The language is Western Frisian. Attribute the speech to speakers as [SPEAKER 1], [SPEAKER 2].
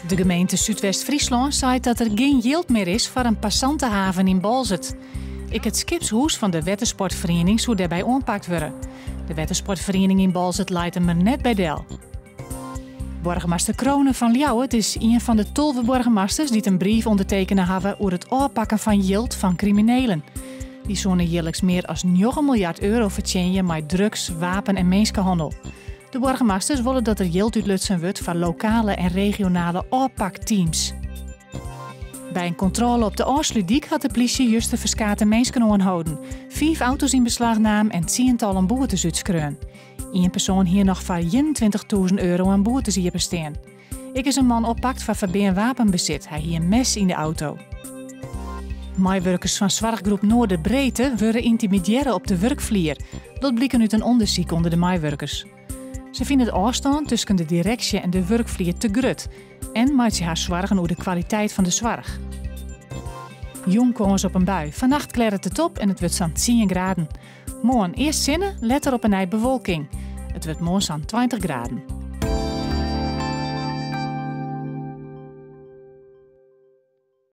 [SPEAKER 1] De gemeente Súdwest-Fryslân seit dat der gjin jild mear is foar in passantehaven yn Boalsert. Ek it skipshûs fan de wettersportferiening soe dêrby oanpakt wurde. De wettersportferiening yn Boalsert leit der mar net by del. Boargemaster Crone fan Ljouwert is ien fan de 12 boargemasters dy't in brief ûndertekene hawwe oer it ôfpakken fan jild fan kriminelen. Dy soene jierliks mear as njoggen miljard euro fertsjinje mei drugs, wapen en minskehannel. De boargemasters wolle dat der jild útlutsen wurdt foar lokale en regionale ôfpakteams. By in kontrôle op de Ofslútdyk hat de plysje juster ferskate minsken oanholden, fiif auto's yn beslach naam en tsientallen boetes útskreaun. Ien persoan hie noch foar 21.000 euro oan boetes iepenstean. Ek is in man oppakt foar ferbean wapenbesit. Hy hie in mes yn de auto. Meiwurkers fan soarchgroep Noorderbreedte wurde yntimidearre op de wurkflier. Dat bliken út in ûndersyk ûnder de meiwurkers. Se fine de ôfstân tusken de direksje en de wurkflier te grut en meitsje har soargen oer de kwaliteit fan de soarch. Jûn kâns op in bui. Fannacht klearret it op en it wurdt sa'n tsien graden. Moarn earst sinne, letter op 'e nij bewolking. It wurdt moarn sa'n 20 graden.